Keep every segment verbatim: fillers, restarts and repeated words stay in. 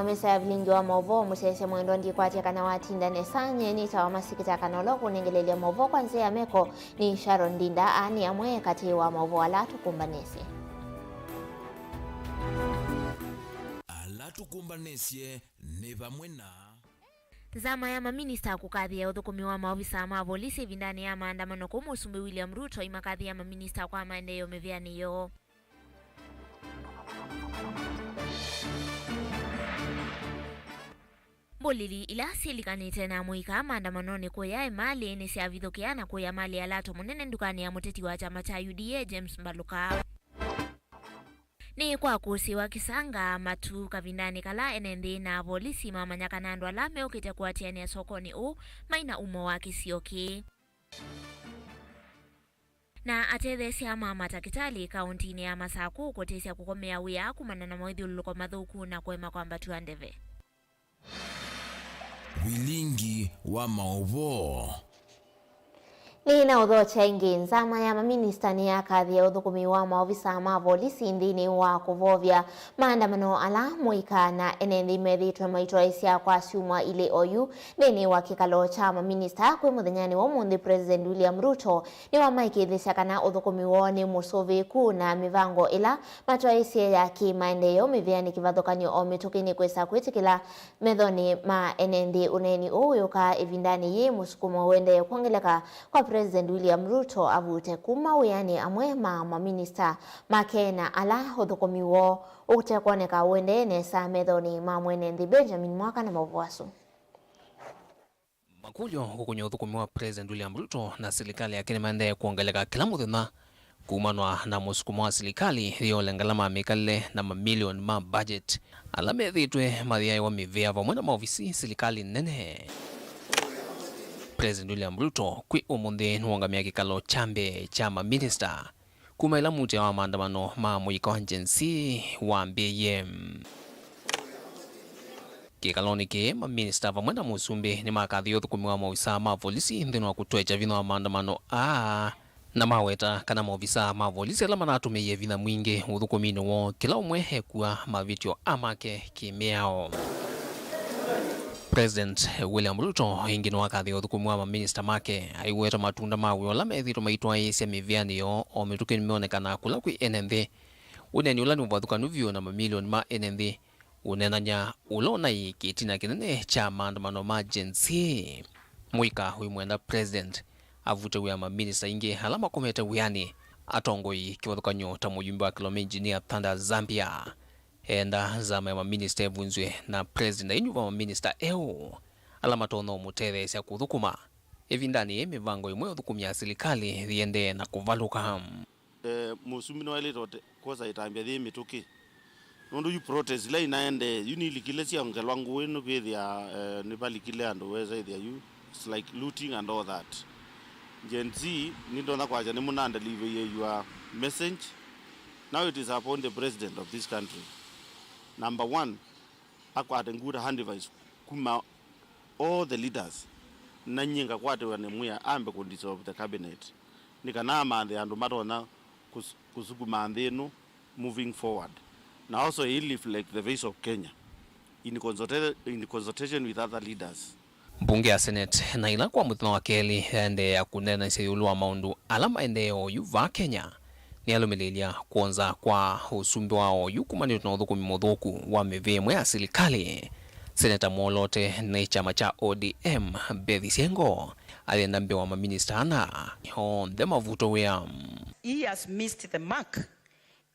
Mesa ya vilingi wa maũvoo, mũsyaĩĩsya mwendwa, ndikwatya kana watinda nesa. Nyie nĩtawa Masikita, kana ũla ũkũnengelelya maũvoo kwa nzĩa ya meko nĩ Sharon Ndinda. Aa nĩ amwe katĩ wa maũvoo ala tũkũmbanĩsye. Ala tũkũmbanĩsye nĩ vamwe na. Nzama ya maminista kũkathĩĩa ũthũkũmi wa maovisaa ma volisi ĩvindanĩ ya maandamano kũu Mũsumbĩ William Ruto imakathĩĩa maminista kwa maendeeo mĩvĩanĩ yoo. Mbũlili ila syĩlikanĩte na mũika maandamanonĩ kũya ĩmalĩ nĩsyavithũkĩa na kũya malĩ alato mũnene ndukanĩ ya mũteti wa kyama kya U D A James Mbaluka. Nĩ kwa kũsĩwa kĩsanga matu kavindanĩ kala ene nthĩ na avolisi mamanya kana andũ ala meũkĩte kũatĩanĩa sokonĩ ũũ mai na umo wa kĩsio kĩĩ. Na atetheesya ma matakĩtalĩ kaũntinĩ ya Masakũ kũtĩsya kũkomea wĩa kumana na mawĩthyũlũlũko mathũku na kũema kwambatw'a ndeve. Vilingi wa maũvoo. Nĩ na ũthokya ĩngĩ, nzama ya maminista nĩyakathĩĩa ũthũkũmi wa maovisaa ma volisi nthĩnĩ wa kũvovya maandamano ala mũika na ene nthĩ methĩĩtwe maitwaĩĩsya kwa syumwa ilĩ oyu. Nthĩnĩ wa kĩkalo kya maminista kwĩ mũthenyanĩ wa ũmũnthĩ, President William Ruto nĩwamaĩkĩĩthĩsya kana ũthũkũmi woo nĩ mũsũvĩĩku na mĩvango ĩla matwaĩĩsye ya kĩ-maendeeo mĩvĩanĩ kĩvathũkany'o o mĩtũkĩ nĩkwĩsa kwĩtĩkĩla methonĩ ma ene nthĩ. Ũneeni ũũ wĩũkaa ĩvindanĩ yĩĩ mũsukumo ũendee kwongeleka kwa President William Ruto avute kuma wĩanĩ amwe ma maminista make na ala ũthũkũmi woo ũtekwoneka ũendee nesa methonĩ ma mwene nthĩ. Benjamin Mwaka na maũvoo asu. Makũlyo kũkũny'a ũthũkũmi wa President William Ruto na silikalĩ yake nĩmaendee kwongeleka kĩla mũthenya, kumanwa na mũsukumo wa silikalĩ yĩũle ngalama ya mĩkalĩle na mamilioni ma budget ala methĩĩtwe mayĩaĩwa mĩvĩa vamwe na maovisi silikalĩ nene. President William Ruto kwĩ ũmũnthĩ nĩwongamĩa kĩkalo kya mbee kya maminista kuma ĩla mũtĩ wa maandamano ma mũika wa Gen Z wambĩĩie. Kĩkalonĩ kĩĩ, maminista vamwe na mũsumbĩ nĩmakathĩĩe ũthũkũmi wa maovisaa ma volisi nthĩnĩ wa kũtwekya vinya wa maandamano aa, na maweta kana maovisaa ma volisi ala manatũmĩie vinya mwingĩ ũthũkũminĩ woo, kĩla ũmwe ekua mavĩtyo amake kĩ-mĩao. President William Ruto ĩngĩ nĩwakathĩĩe ũthũkũmi wa maminista make, aiweta matunda ma wĩa ũla methĩĩtwe maitwaĩĩsya mĩvĩanĩ yoo o mĩtũkĩ nĩmeonekana kũla kwĩ ene nthĩ. Ũneeni ũla nĩ ũvathũkanu vyũ na mamilioni ma ene nthĩ ũneenany'a ũla ũnaĩ kĩtina kĩnene kya maandamano ma Gen Z. Mũika ũimwenda President avute wĩa maminista aingĩ ala makomete wĩanĩ, atongoi kĩvathũkany'o ta mũyumbe wa Kilome Engineer Thunder Zambia. Eenda nzama ya maminista ĩvunzw'e na President ainyuva maminista eũ ala matonya ũmũtetheesya kũthũkũma ĩvindanĩ yĩĩ mĩvango ĩmwe ya ũthũkũmi ya silikalĩ yĩendee na kũvalũka. Eh, mũsumbĩ nĩwaĩlĩte ũte-, kwosa ĩtambya yĩ mĩtũkĩ. Nũndũ yu protest ila inaendee, yu nilikile syaongelwa ngũĩ nũkwĩthĩa, eh, nĩvalikile andũ wesa ĩthĩa yu, it's like looting and all that. Gen Z, nĩndonya kwasya nĩmũnandeliveie your message. Now it is upon the president of this country. Number one, akwate good advice kuma all the leaders, na nyie ngakwatĩwa nĩ mwĩa ambe kũ dissolve the cabinet, nĩ kana amanthe andũ matonya kũs-, kũsukuma nthĩ ĩno moving forward, na also he live like the face of Kenya in consulta-, in consultation with other leaders. Mbunge ya Senate, na ĩla kwa mũthenya wa kelĩ yaendeea kũneenanĩsya ĩũlũ wa maũndũ ala maendee oyu vaa Kenya, nĩyalũmĩlĩĩlya kwonza kwa ũsumbĩ wa oyu kumanĩtwe na ũthũkũmi mũthũku wa mĩvĩa ĩmwe ya silikalĩ. Seneta mwoloote nĩ kyama kya O D M, Beth Siengo, ayenda mbee wa maminista ana onthe mavutwe wĩa. He has missed the mark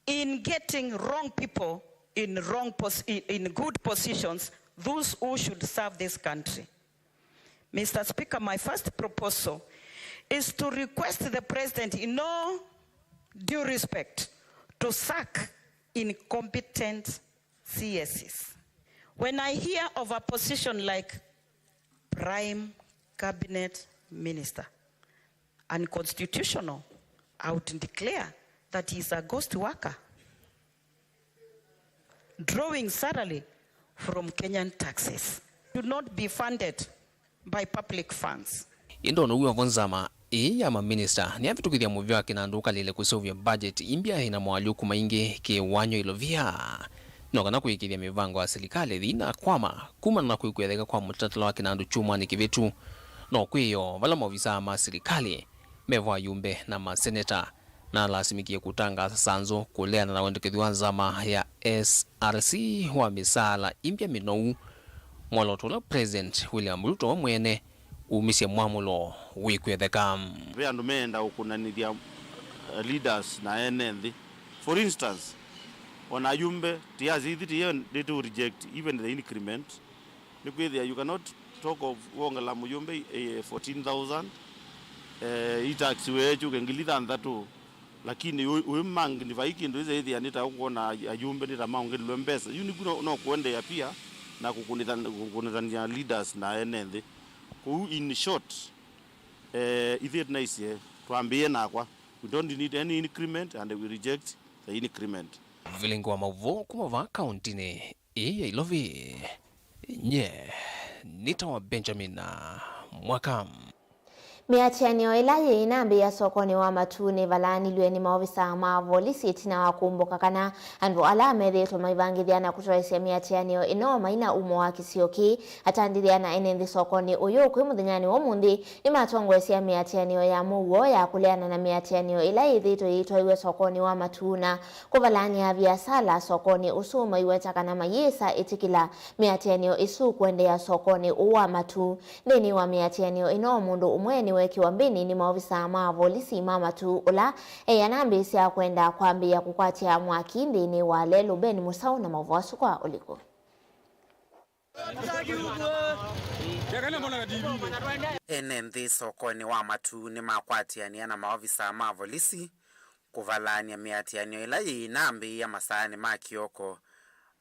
in getting wrong people in wrong pos-, in, in good positions, those who should serve this country. Mister Speaker, my first proposal is to request the President, in all due respect, to sack incompetent C S Es. When I hear of a position like Prime Cabinet Minister, unconstitutional, I would declare that he is a ghost worker, drawing salary from Kenyan taxes, should not be funded by public funds. Ĩndĩ o na wĩ o vo, nzama ĩĩ ya maminista nĩyavĩtũkĩthya mũvĩa wa kĩnandũ ũkalĩle kũseũvya budget ĩmbya ĩna moalyũku maingĩ kĩwany'o ilovia. no kana kũĩkĩĩthya mĩvango ya silikalĩ ĩthi na kwama kumana na kwĩkwetheka kwa mũtalatala wa kĩnandũ kyumwanĩ kĩvĩtu. No kwĩoo vala maovisaa ma silikalĩ mevo ayumbe na maseneta nalasimĩkie kũtangaasa sanzũ kũleana na wendekethyo wa nzama ya S R C wa mĩsaala imbya mĩnou, mwolooto ũla President William Ruto we mwene umisye mwamũlo wĩkwetheka. Ve andũ meenda ũkũnanĩthya, uh, leaders na ene nthĩ. For instance, ona ayumbe tiasi ithi tiyo ndĩtũ reject even the increment. Nĩkwĩthĩa you cannot talk of wongela mũyũmbe, eh, fourteen thousand, eh, itax weekyũke ngili thanthatũ, lakini ũyũ, ũyũ mang nĩ vai kĩndũ ĩsĩ ĩthĩa nĩ ta ũkwona ayumbe nĩ ta maongelilwe mbesa. Yu nĩku no, no kũendeea pia na kũkũnĩthan-, kũkũnĩthany'a leaders na ene nthĩ. Kũu in short, eh, ithyĩ tũnaisye twambĩĩe nakwa, we don't need any increment and we reject the increment. Vilingi wa maũvoo kuma vaa kauntinĩ ĩĩ ya Ilovi. Nye nĩtawa Benjamin Mwaka. Mĩatĩanĩo ĩla yĩinambĩĩa sokonĩ wa Matuu nĩvalaanilw'e nĩ maovisaa ma volisi ĩtina wa kũmbũka kana andũ ala methĩĩtwe maivangĩthya na kũtwaĩsya mĩatĩanĩo ĩno mai na umo wa kĩsio kĩĩ. Atandĩthya na ene nthĩ sokonĩ ũyũ kwĩ mũthenyanĩ wa ũmũnthĩ nĩmatongoesya mĩatĩanĩo ya mũuo ya kũleana na mĩatĩanĩo ĩla yĩthĩĩtwe yĩitwaiwe sokonĩ wa Matuu na kũvalaany'a viasala sokonĩ ũsu maiweta kana mayĩsa ĩtĩkĩla mĩatĩanĩo ĩsu kũendeea sokonĩ ũũ wa Matuu. Nthĩnĩ wa mĩatĩanĩo ĩno, mũndũ ũmwe nĩwekiwa mbĩnĩ nĩ maovisaa ma volisi ma Matuu, ũla eĩ anambĩĩsya kwenda kwambĩĩa kũkwatya mwaki nthĩnĩ wa lelũ. Ben Mũsaũ na maũvoo asu kwa ũliku. Ene nthĩ sokonĩ wa Matuu nĩmakwatĩanĩa na maovisaa ma volisi kũvalaany'a mĩatĩanĩo ĩla yĩinambĩĩa masaanĩ ma kĩoko,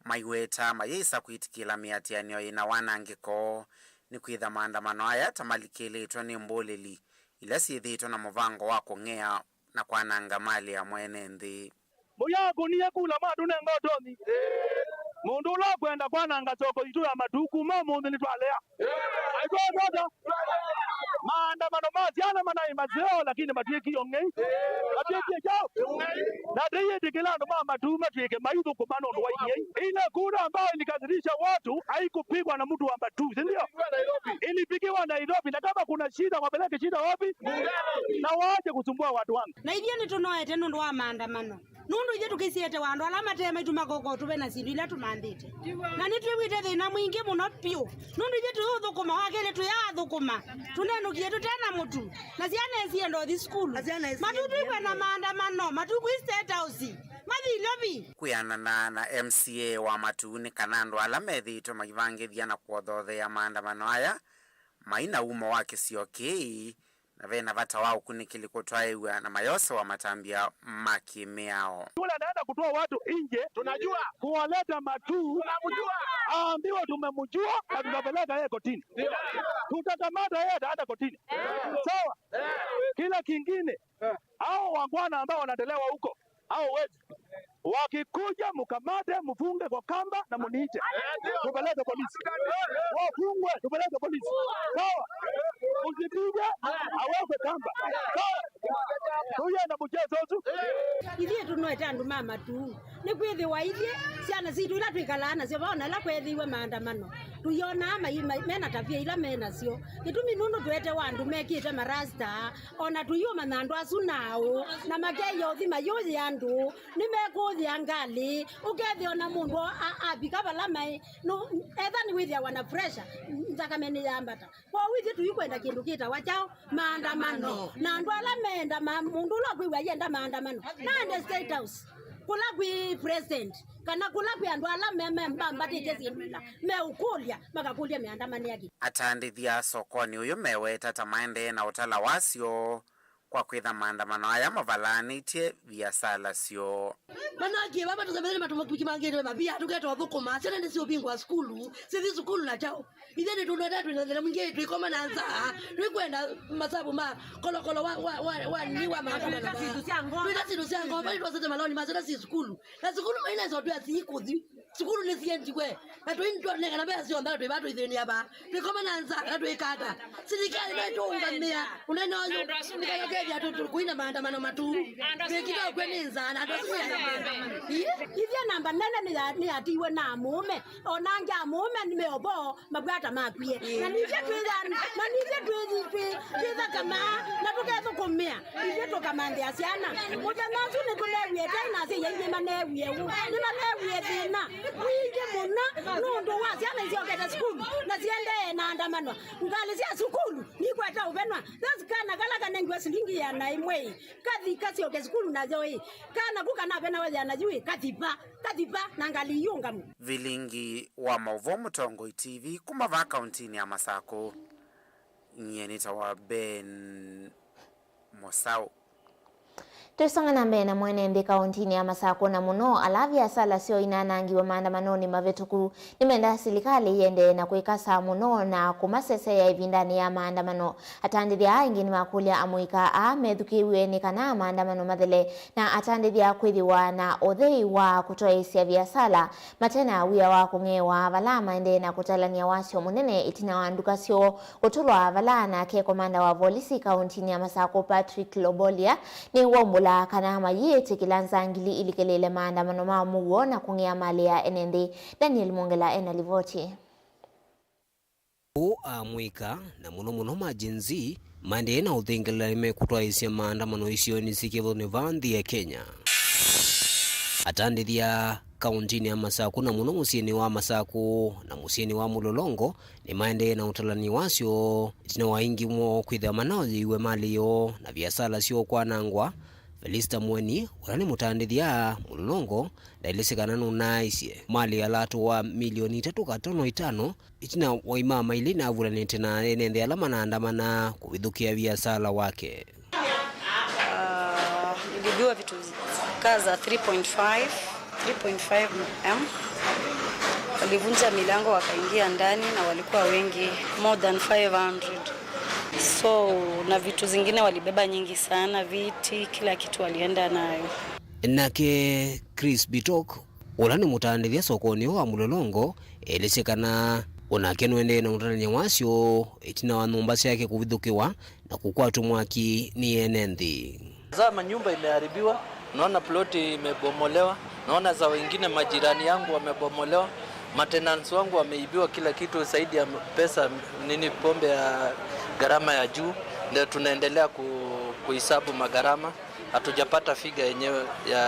maiweta mayĩsa kwĩtĩkĩla mĩatĩanĩo yĩna wanangĩko, nĩkwĩtha maandamano aya ta malikĩlĩtwe nĩ mbũlĩli ila syĩthĩĩtwe na mũvango wa kũng'ea na kwananga malĩ ya mwene nthĩ. Mũyakũnie kula mwatũnenga ũtonyi. Mũndũ ũla ũkwenda kwananga soko yitũ ya Matuu kuma ũmũnthĩ nĩtwalea. Aitwatata. Maandamano ma syana manaĩ maseo, lakini matwĩkie ung'ei. Matwĩkie kyaũ? Na tũiyĩtĩkĩla andũ ma Matuu matwĩke maithũkũma nũndũ wa ing'ei. Ile kura ambayo ilikasirisha watu haikupigwa na mtu wa Matuu, si ndio? Ilipigiwa Nairobi, na kama kuna shida wapeleke shida wapi? Na waache kusumbua watu wangu. Na ithyĩ nĩtũnoete nũndũ wa maandamano. Nũndũ ithyĩ tũkĩsiete wa andũ ala mate maitũ makoko tũve na syĩndũ ila tũmanthĩte. Na nĩtwĩw'ĩte thĩna mwingĩ mũno vyũ. Nũndũ ithyĩ tũyũthũkũma, wa kelĩ tũyaathũkũma. Tũnenũkie tũte na mũtu. Na syana isienda ũthi sukulu. Na syana isienda Matuu twĩw'e na maandamano, Matuu kwĩ State House. Mathi Ilovi. Kwĩanana na M C A wa Matuu nĩ kana andũ ala methĩĩtwe maivangĩthya na kũothothea maandamano aya mai na umo wa kĩsio kĩĩ, na ve na vata wa ũkunĩkĩli kũtwaĩw'a na mayosewa matambya ma kĩmĩao. Yule anaenda kutoa watu nje, tunajua. Kuwaleta Matuu, tunamjua. Aambiwe tumemjua na tutapeleka yeye kotini. Ndio. Tutakamata yeye, ataenda kotini. Sawa? Kila kingine, hao wangwana ambao wanatolewa huko, hao wezi, wakikuja, mkamate, mfunge kwa kamba na muniite. Tupeleke polisi. Wafungwe, tupeleke polisi. Sawa? Usipige, awekwe kamba. Sawa? Tuye na mchezo tu. Ithyĩ tũnoete andũ ma Matuu. Nĩkwĩthĩwa ithyĩ, syana sitũ ila twĩkalaa nasyo vau na ila kweethĩiwe maandamano, tũyonaa mai-, mai-, mena tavia ila me nasyo. Kĩtumi nũndũ tũetewa andũ mekĩte marasta, o na tũiũmanya andũ asu naaũ, na makeĩa ũthi mayũyĩa andũ, nĩmekũyĩa ngalĩ, ũkethĩa o na mũndũ a-, avika vala maĩ, nũ-, etha nĩwĩthĩawa na pressure, nthakame nĩyambata. Kwoou ithyĩ tũikwenda kĩndũ kĩtawa kyaũ? Maandamano. Na andũ ala meenda ma-, mũndũ ũla ũkwĩw'a ayenda maandamano, naende State House, kũla kwĩ president, kana kũla kwĩ andũ ala me-, me-, mambatĩtye syĩndũ ila meũkũlya, makakũlya mĩandamano yake. Atandĩthya sokonĩ ũyũ meweta ta maendee na ũtala wasyo kwa kwĩtha maandamano aya mavalaanĩtye viasala syoo. Manake vava tũsemethele matũmũkimangĩte mavia, tũketa ũthũkũma, syana nĩsiũvingũa sukulu, sithi sukulu na kyaũ? Ithyĩ nĩtũnweta twĩna thĩna mwingĩ, twĩkoma na nzaa, twĩkwenda masavu ma kolokolo wa, wa, wa, wa, nĩ wa maandamano. Twĩta syĩndũ sya ngoo, vai twosete maloni ma syana si sukulu. Na sukulu mainesa twĩ asii kũthi. Sukulu nĩsiendiwe. Na tũi nĩtwonekana ve syonthe na twĩ vaa twĩthĩnĩa vaa. Twĩkoma na nzaa, na twĩkata. Silikalĩ naitũũngamĩa. Ũnene ũyũ. Ya tũ-, tũkũina maandamano matu. Andũ asu twĩkĩte ũkw'e nĩ nzaa, na andũ asu nĩ andũ. Ii, ithyĩ namba nene nĩ ya-, nĩ yatiiwe na amũũme. O na angĩ amũũme nĩ meovo, mabwata makwie. Na nithyĩ twĩtha-, na nithyĩ twĩthi-, twĩ-, twĩthakamaa, na tũkethũkũmĩa. Ithyĩ tũkamanthĩa syana. Mũthenya ũsu nĩtũneewie tei, na asyai aingĩ maneewie ũu. Nĩmaneewie thĩna mwingĩ mũno nũndũ wa syana isyokete sukulu na siendee na andamano. Ngalĩ sya sukulu nikwete ũvenwa. Those kana kala kanengiwe silingi ĩana ĩmwe ĩ, kathi kasyoke sukulu nayo ĩ, kana ku kanavenawa ĩana yu ĩ, kathi va, kathi va, na ngalĩ iũngamu. Vilingi wa maũvoo Mũtongoi T V kuma vaa kauntinĩ ya Masakũ. Nyie nĩtawa Ben Mũsaũ. Twĩsonga na mbee na mwene nthĩ kaũntinĩ ya Masakũ, na mũno ala viasala syoo inanangiwe maandamanonĩ mavĩtũku, nĩmenda silikalĩ ĩendee na kwĩkasa mũno na kũmaseseea ĩvindanĩ ya maandamano. Atandĩthya aa aingĩ nĩmakũlya amũika aa methukĩĩw'e nĩ kana maandamano mathele, na atandĩthya kwĩthĩwa na ũthei wa kũtwaĩĩsya viasala mate na wia wa kũng'ewa, vala maendee na kũtalany'a wasyo mũnene ĩtina wa nduka syoo kũtũlwa, vala nake komanda wa volisi kaũntinĩ ya Masakũ Patrick Lobolia nĩwaumbũla kana mayĩtĩkĩla nzangili ilikĩlĩĩle maandamano ma mũuo na kũng'ea malĩ ya ene nthĩ. Daniel Mwongela ena livoti. Ũũ amũika, na mũno mũno ma Gen Z, maendee na ũthĩngĩlĩla nĩmekũtwaĩĩsya maandamano isionĩ syĩ kĩvathũkany'o vaa nthĩ ya Kenya. Atandĩthya kaũntinĩ ya Masakũ, na mũno mũsyĩnĩ wa Masakũ na mũsyĩnĩ wa Mũlolongo, nĩmaendee na ũtalany'o wasyo ĩtina wa aingĩ moo kwĩthĩwa manaoyeiwe malĩ yoo na viasala syoo kwanangwa. Felista Mweni, ũla nĩ mũtandĩthya Mũlolongo, ndaelesye kana nũnaaĩsye malĩ ya lato wa milioni itatũ katono itano ĩtina wa imama ila inavulanĩte na ene nthĩ ala manaandamana kũvithũkĩa viasala wake. Ah, niliibiwa vitu kaa za three point five, three point five M. Walivunja milango wakaingia ndani na walikuwa wengi, more than five hundred. So, na vitu zingine walibeba nyingi sana, viti, kila kitu walienda nayo. Nake Chris Bitok, ũla nĩ mũtandĩthya sokonĩ wa Mũlolongo, elesye kana onake nũendee na ũtalany'a wasyo ĩtina wa nyũmba syake kũvithũkĩwa na kũkwatw'a mwaki nĩ ene nthĩ. Zaa manyumba imeharibiwa, naona ploti imebomolewa, naona za wengine majirani yangu wamebomolewa, matenants wangu wameibiwa kila kitu, zaidi ya pesa, nini, pombe ya gharama ya juu, ndio tunaendelea ku-, kuhesabu magharama. Hatujapata figa yenyewe ya,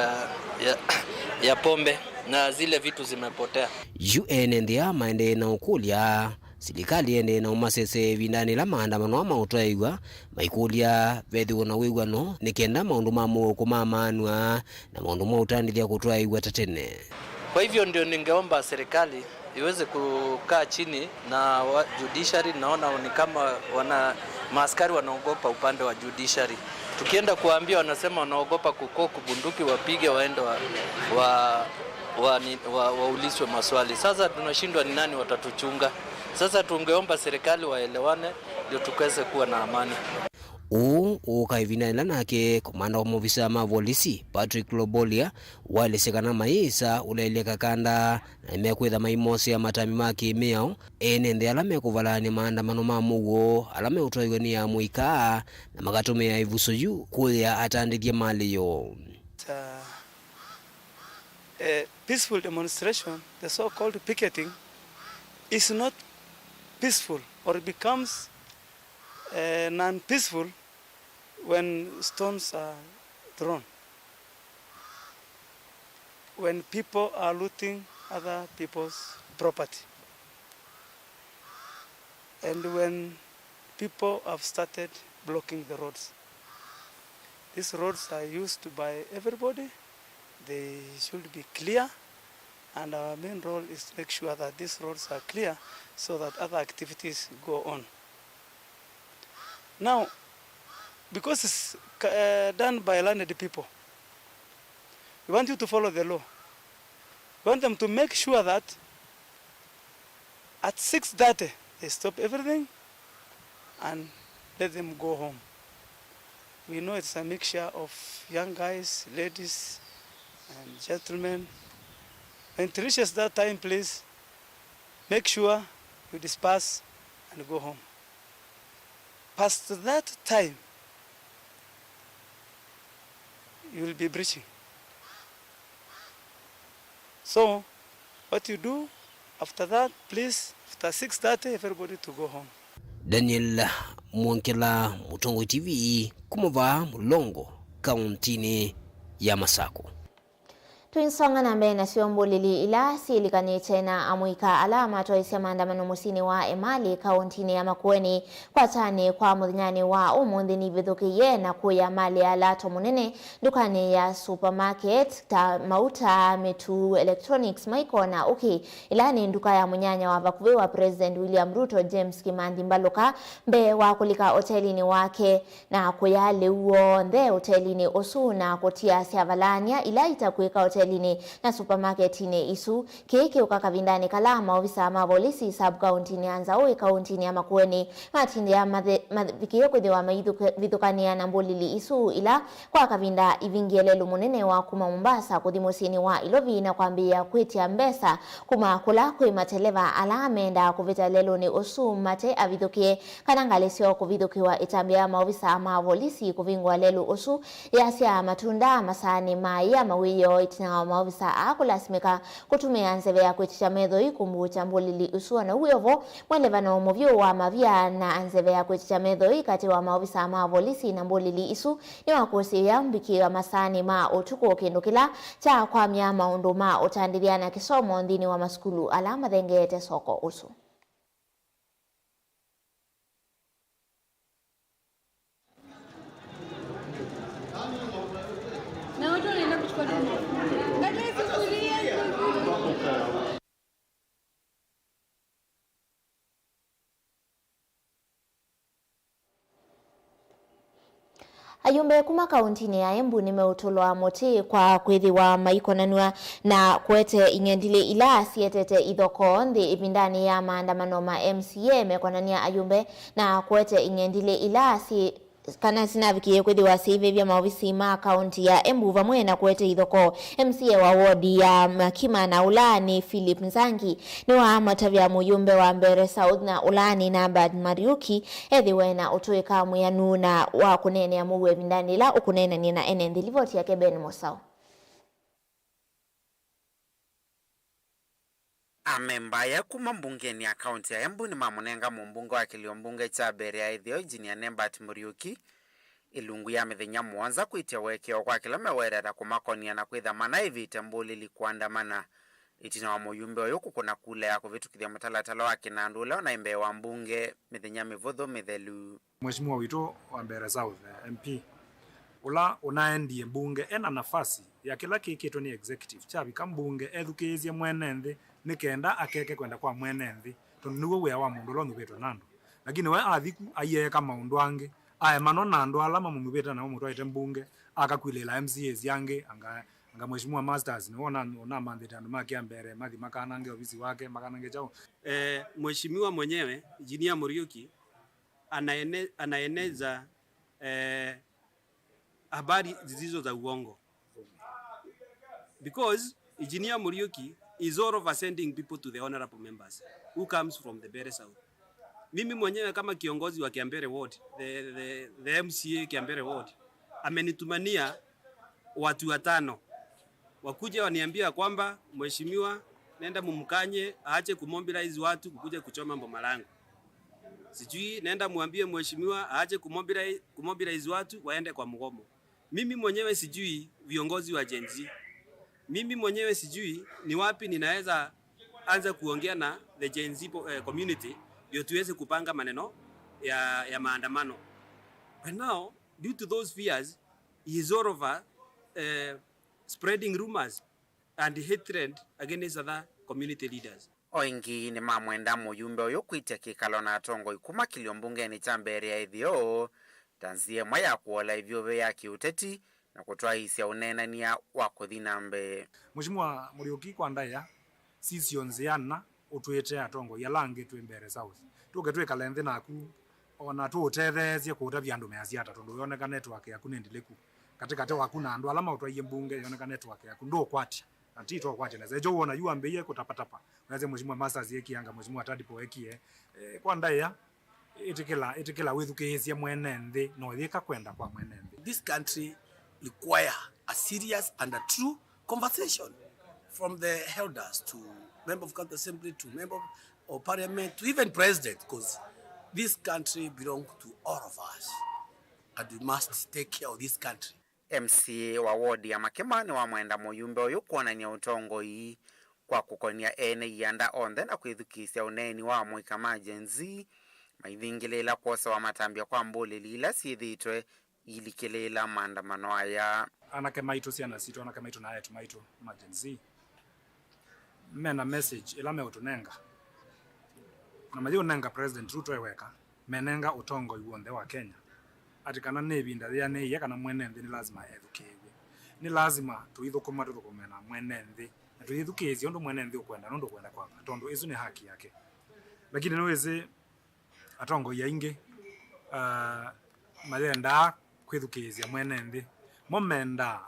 ya, ya pombe na zile vitu zimepotea. Yu ene nthĩ aa maendee na ũkũlya silikalĩ ĩendee na ũmasese ĩvindanĩ ĩla maandamano aa maũtwaĩw'a, maikũlya vethĩwe na wĩw'ano nĩ kenda maũndũ ma mũuo kũmamaanw'a na maũndũ ma ũtandĩthya kũtwaĩw'a ta tene. Kwa hivyo ndio ningeomba serikali iweze kukaa chini na wa-, judiciary. Naona ni kama wana, maaskari wanaogopa upande wa judiciary. Tukienda kuwaambia, wanasema wanaogopa kukoku bunduki, wapige, waende wa, wa, wa, ni-, wa, waulizwe maswali. Sasa tunashindwa ni nani watatuchunga. Sasa tungeomba serikali waelewane ndio tukaweze kuwa na amani. Ũu ũũka ĩvinda yĩla nake komanda wa maovisa ma volisi, Patrick Lobolia, waelesye kana mayĩsa ũlaĩlya kakanda na nĩmekwĩtha maimosea matambi ma kĩ-mĩao ene nthĩ ala mekũvalany'a maandamano ma mũuo ala meũtwaĩw'a nĩ amũika na makatũmĩa ĩvuso yu kũyĩa atandĩthye malĩ yoo. Uh, a peaceful demonstration, the so-called picketing, is not peaceful or becomes, uh, non-peaceful when stones are thrown, when people are looting other people's property, and when people have started blocking the roads. These roads are used by everybody. They should be clear, and our main role is to make sure that these roads are clear so that other activities go on. Now, because it's, uh, done by learned people, we want you to follow the law. We want them to make sure that at six thirty, they stop everything and let them go home. We know it's a mixture of young guys, ladies, and gentlemen. When it reaches that time, please make sure you disperse and go home. Past that time, You will be breaching. So, what you do after that, please, after six thirty, everybody to go home. Daniel Mwongela, Mũtongoi T V, kuma vaa Mũlongo, kauntinĩ ya Masakũ. Tũisonga na mbee nasyo mbũlĩli ila syĩlikanĩte na amũika ala matwaisye maandamano mũsyĩnĩ wa Emali, kauntinĩ ya Makueni, kwatanĩ kwa mũthenyanĩ wa ũmũnthĩ nivĩthũkĩie na kũya malĩ ya lato mũnene ndukanĩ ya supermarket ta mauta, mĩtu, electronics, maiko na ũkĩ, ĩla nĩ nduka ya mũnyanya wa vakuvĩ wa President William Ruto, James Kimanthi Mbaluka, mbee wa kũlika otelinĩ wake na kũya lĩu w'onthe ũtelinĩ ũsu na kũtia syavalany'a ila itakwĩka ũtelinĩ na supamaketinĩ isu. Kĩĩ kĩũka kavindanĩ kala maovisa ma volisi sub-kauntinĩ ya Nzaũ ĩ kauntinĩ ya Makueni matindĩa mathe- mavikĩe kwĩthĩwa maivithũkanĩa na mbũlĩli isu ila kwa kavinda ivingie lelũ mũnene wa kuma Mombasa kũthi mũsyĩnĩ wa Ilovi na kwambĩĩa kwĩtya mbesa kuma kũla kwĩ mateleva ala mendaa kũvĩta lelũnĩ ũsu mate avithũkĩe. Kana ngalĩ syoo kũvithũkĩwa ĩtambya ya maovisa ma volisi kũvingũa lelũ ũsu yasyaa matunda masaanĩ ma ĩa mawĩoo ĩtina wa maovisa aa kũlasimĩka kũtũmĩa nzeve ya kwĩtĩkya methoi kũmbũũkya mbũlĩli ũsu. O na ũu wĩ o vo, mwelevano mũvyũ wa mavia na nzeve ya kwĩtĩkya methoi katĩ wa maovisa ma volisi na mbũlĩli isu nĩwakũsĩĩa mbikĩĩo masaanĩ ma ũtukũ, kĩndũ kĩla kyakwamya maũndũ ma ũtandĩthya na kĩsomo nthĩnĩ wa masukulu ala mathengeete soko ũsu. Ayumbe kuma kauntinĩ ya Embu nĩmeũtũlwa mũtĩ kwa kwĩthĩwa maikonanw'a na kũete ing'endilĩ ila sietete ithokoo nthĩ ĩvindanĩ ya maandamano ma M C A mekonany'a ayumbe na kũete ing'endilĩ ila si kana sinavikĩie kwĩthĩwa siivĩvya maovisi ma kaunti ya Embu vamwe na kũete ithokoo. M C A wa wodi ya Makima na ũla nĩ Philip Nzangi nĩwamatavya mũyumbe wa Mbeere South na ũla nĩ Nabert Mariuki ethĩwe na ũtũĩka mwĩanu na wa kũneenea mũuo ĩvindanĩ ĩla ũkũneenany'a na ene nthĩ. Livoti yake Ben Mũsaũ. Amemba aya kuma mbungenĩ ya kaunti ya Embu nĩmamũnenga mũmbunge wa kĩlio mbunge kya Mbeere ya Ĩtheo, Engineer Nabert Muriuki, ĩlungu ya mĩthenya mũonza kwĩtya ũekeo kwa kĩla mewereta kũmakonia na kwĩtha manaĩvĩte mbũlĩli kũandamana. Ĩtina wa mũyumbe ũyũ kũkũna kula ya kũvĩtũkĩthya mũtalatala wa kĩnandũ ũla ũnaĩ mbee wa mbunge mĩthenya mĩvũthũ mĩthelu. Mheshimiwa witũ wa Mbeere South, eh, M P, ũla ũnaendie mbunge ena nafasi ya kĩla kĩkĩtwe nĩ executive kyavika mbunge ethukĩĩsye mwene nthĩ nĩ kenda akeke kwenda kwa mwene nthĩ, tondũ nĩw'o wĩa wa mũndũ ũla ũnyuvĩtwe na andũ. Lakini we athi ku, aieka maũndũ angĩ, aemanwa na andũ ala mamũnyuvĩte na mamũtwaĩte mbunge, akakwilĩĩla M C As angĩ, anga, anga Mheshimiwa Masters, nĩwe ũna- ũnamanthĩte andũ make a Mbeere mathi makanange ovisi wake, makanange kyaũ. Eh, Mheshimiwa mwenyewe, Engineer Muriuki, anaene- anaeneza, eh, habari zisizo za uongo. Because Engineer Muriuki is all over sending people to the honorable members who comes from the Mbeere South. Mimi mwenyewe kama kiongozi wa Kiambere Ward, the, the, the M C A Kiambere Ward, amenitumania watu watano wakuje waniambia kwamba, "Mheshimiwa, nenda mumkanye aache kumobilize watu kukuje kuchoma boma langu." Sijui nenda mwambie mheshimiwa aache kumobilize, kumobilize watu waende kwa mgomo. Mimi mwenyewe sijui viongozi wa Gen Z. Mimi mwenyewe sijui ni wapi ninaweza anza kuongea na the Gen Z po- eh, community ndio tuweze kupanga maneno ya, ya maandamano. But now, due to those fears, he is all over, eh, spreading rumors and hatred against other community leaders. O ĩngĩ nĩmamwenda mũyumbe ũyũ kwĩtya kĩkalo na atongoi kuma kĩlio mbungenĩ kya Mbeere ya Ĩtheo ta nzĩa ĩmwe ya kũola ĩvyũvĩ ya kĩũteti na kũtwaĩĩsya ũneenany'a wa kũthi na mbee. Mheshimiwa Muriuki, kwa ndaĩa, sisyo nzĩa na ũtwĩte atongoi ala angĩ twĩ Mbeere South. Tũke twĩkale nthĩ naku, o na tũũtetheesye kũũtavya andũ measya ata, tondũ yoneka network yaku nĩ ndilĩku katĩkatĩ waku na andũ ala maũtwaie mbunge, yoneka network yaku ndũũkwatya, na ti twaũkwatya nesa. Ekyo wona yu wambĩĩe kũtapatapa, weasya Mheshimiwa Masters ekie anga Mheshimiwa Tadipole ekie, eh, kwa ndaĩa, ĩtĩkĩla, ĩtĩkĩla wĩthukĩĩsye mwene nthĩ, na ũyĩka kwenda kwa mwene nthĩ. This country require a serious and a true conversation from the elders to member of county assembly to member of parliament to even president, because this country belongs to all of us and we must take care of this country. M C A wa ward ya Makema nĩwamwenda mũyumbe ũyũ kwonany'a ũtongoi kwa kũkony'a ene ianda onthe na kwĩthukĩĩsya ũneeni wa amũika ma Gen Z maithingĩlĩĩla kwosewa matambya kwa mbũlĩli ila syĩthĩĩtwe iilikĩlĩĩla maandamano aya. Anake maitũ, syana sitũ, anake maitũ na aetu maitũ ma Gen Z mena message ĩla meũtũnenga, na mayĩũnenga President Ruto e weka, menenga ũtongoi w'onthe wa Kenya, atĩ kana nĩ ĩvinda yĩanĩie kana mwene nthĩ nĩ lasima ethukĩĩw'e. Nĩ lasima tũithũkũma, tũthũkũme na mwene nthĩ, na tũyĩthukĩĩsye ũndũ mwene nthĩ ũkwenda, nũndũ ũkwenda kwava, tondũ ĩsu nĩ haki yake. Lakini nĩwĩsĩ, atongoi aingĩ, ah, mayendaa kwĩthukĩĩsya mwene nthĩ. Mo mendaa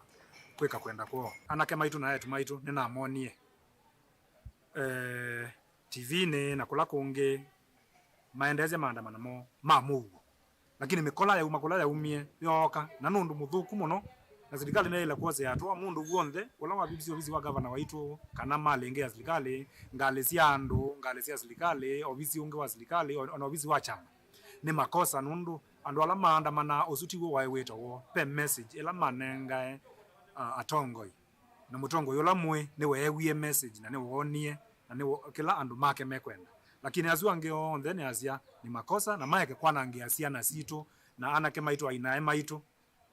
kwĩka kwenda kwoo. Anake maitũ na aetu maitũ nĩnamonie, eh, T V-inĩ na kũla kũngĩ maendeesya maandamano moo ma mũuo. Lakini mĩkola yauma kũla yaumie yooka, na nũndũ mũthũku mũno, na silikalĩ nĩyaĩle kwosea atũa mũndũ w'onthe ũla wavivisye ovisi wa gavana waitũ, kana malĩ ĩngĩ ya silikalĩ, ngalĩ sya andũ, ngalĩ sya silikalĩ, ovisi ũngĩ wa silikalĩ, o- ona ovisi wa kyama. Nĩ makosa, nũndũ andũ ala maandamanaa, ũsu tiw'o waĩ wĩto woo. Ve message ĩla manengae, a, atongoi. Na mũtongoi ũla mũĩ nĩweewie message na nĩwoonie na nĩ kĩla andũ make mekwenda. Lakini asu angĩ onthe nĩasya nĩ makosa na maeke kwanangĩa syana sitũ na anake maitũ, ainae maitũ,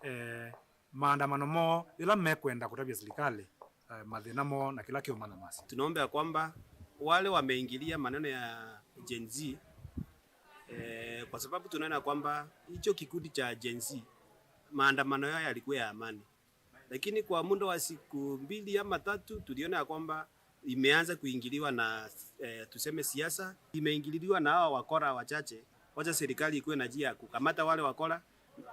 eh, maandamano moo yĩla mekwenda kũtavya silikalĩ, eh, mathĩna moo na kĩla kĩũmanyamasya. Tunaomba ya kwamba wale wameingilia maneno ya Gen Z, eh, kwa sababu tunaona kwamba hicho kikundi cha Gen Z, maandamano yao yalikuwa ya amani. Lakini kwa muda wa siku mbili ama tatu, tuliona ya kwamba imeanza kuingiliwa na, eh, tuseme siasa, imeingililiwa na hawa wakora wachache. Wacha serikali ikuwe na njia ya kukamata wale wakora,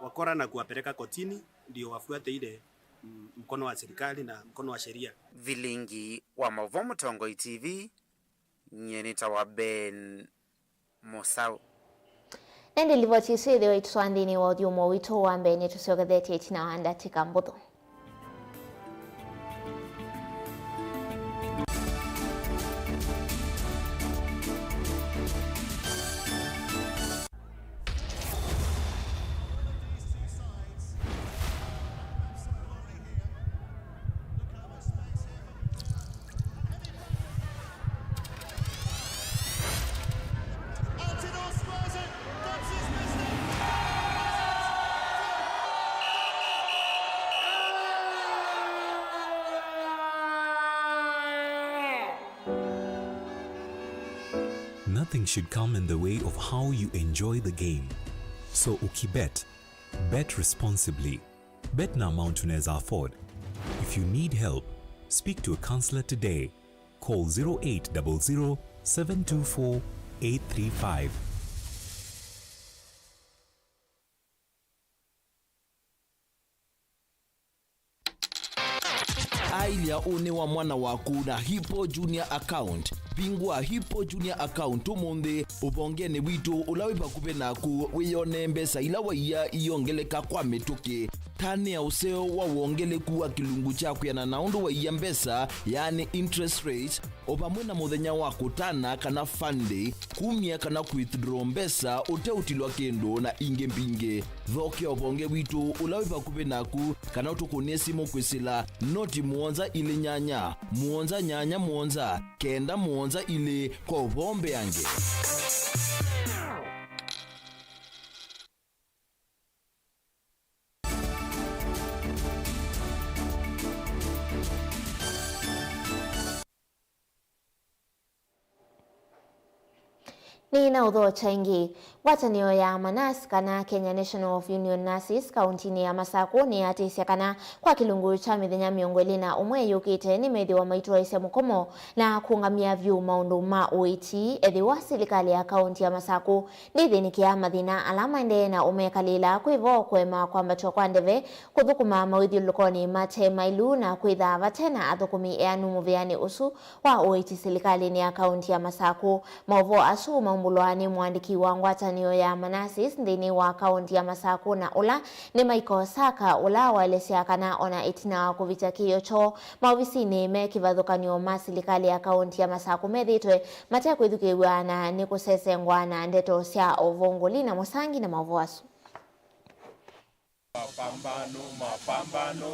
wakora na kuwapeleka kotini, ndio wafuate ile, mm, mkono wa serikali na mkono wa sheria. Vilingi wa Mauvoo, Mũtongoi T V, nyie nĩtawa Ben Mũsaũ. Na ĩndĩ livoti ĩsu ĩthĩwa ĩtũtwaa nthĩnĩ wa ũthyũmũo witũ wa mbee, nĩtũsyokethetye ĩtina wa ndatĩka mbũthũ. Nothing should come in the way of how you enjoy the game. So ukibet, bet responsibly. Bet na amount unaweza afford. If you need help, speak to a counselor today. Call zero eight double zero, seven two four, eight three five. Aĩlya ũnĩ wa mwana waku na Hippo Junior Account. Vingũa Hippo Junior Account ũmũnthĩ ũvongenĩ witũ ũla wĩ vakuvĩ naku, wĩyonee mbesa ila waia iyongeleka kwa mĩtũkĩ. Tanĩa ũseo wa wongeleku wa kĩlungu kya kwĩanana na ũndũ waia mbesa, yaani interest rate, o vamwe na mũthenya wa kũtana kana fund day, kumya kana withdraw mbesa ũteũtilwa kĩndũ, na ingĩ mbingĩ. Thokea ũvonge witũ ũla wĩ vakuvĩ naku kana ũtũkũnĩe simũ kwĩsĩla noti mũonza ilĩ nyanya, mũonza nyanya mũonza, kenda mũonza ilĩ kwa ũvoo mbeange. Nĩ na ũthokya ĩngĩ. Ngwatanĩo ya manasi kana Kenya National of Union Nurses kauntinĩ ya Masakũ nĩyatĩsya kana kwa kĩlungu kya mĩthenya mĩongo ĩlĩ na ũmwe yũkĩte nĩmethĩwa maitwaĩsya mũkomo na kũũngamya vyũ maũndũ ma ũĩti, ethĩwa silikalĩ ya kaunti ya Masakũ ndĩthĩnĩkĩa mathĩna ala maendee na ũmekalĩla, kwĩ vo kũema kwambatw'a kwa ndeve, kũthũkũma mawĩthyũlũlũkonĩ mate maĩlu, na kwĩthaa vate na athũkũmi eanu mũvĩanĩ ũsu wa ũĩti silikalĩnĩ ya kaunti ya Masakũ. Maũvoo asu mauma Mbulwa nĩ mũandĩki wa ngwatanĩo ya manasis nthĩnĩ wa kaũnti ya Masakũ na ũla nĩ Michael Saka, ũla waelesya kana ona ĩtina wa kũvikya kĩĩo kyoo maovisinĩ me kĩvathũkany'o ma silikalĩ ya kaũnti ya Masakũ methĩĩtwe matekwĩthukĩĩw'a na nĩ kũsesengwa na ndeto sya ũvũngũli na mũsangi na maũvoo asu. Mapambano, mapambano.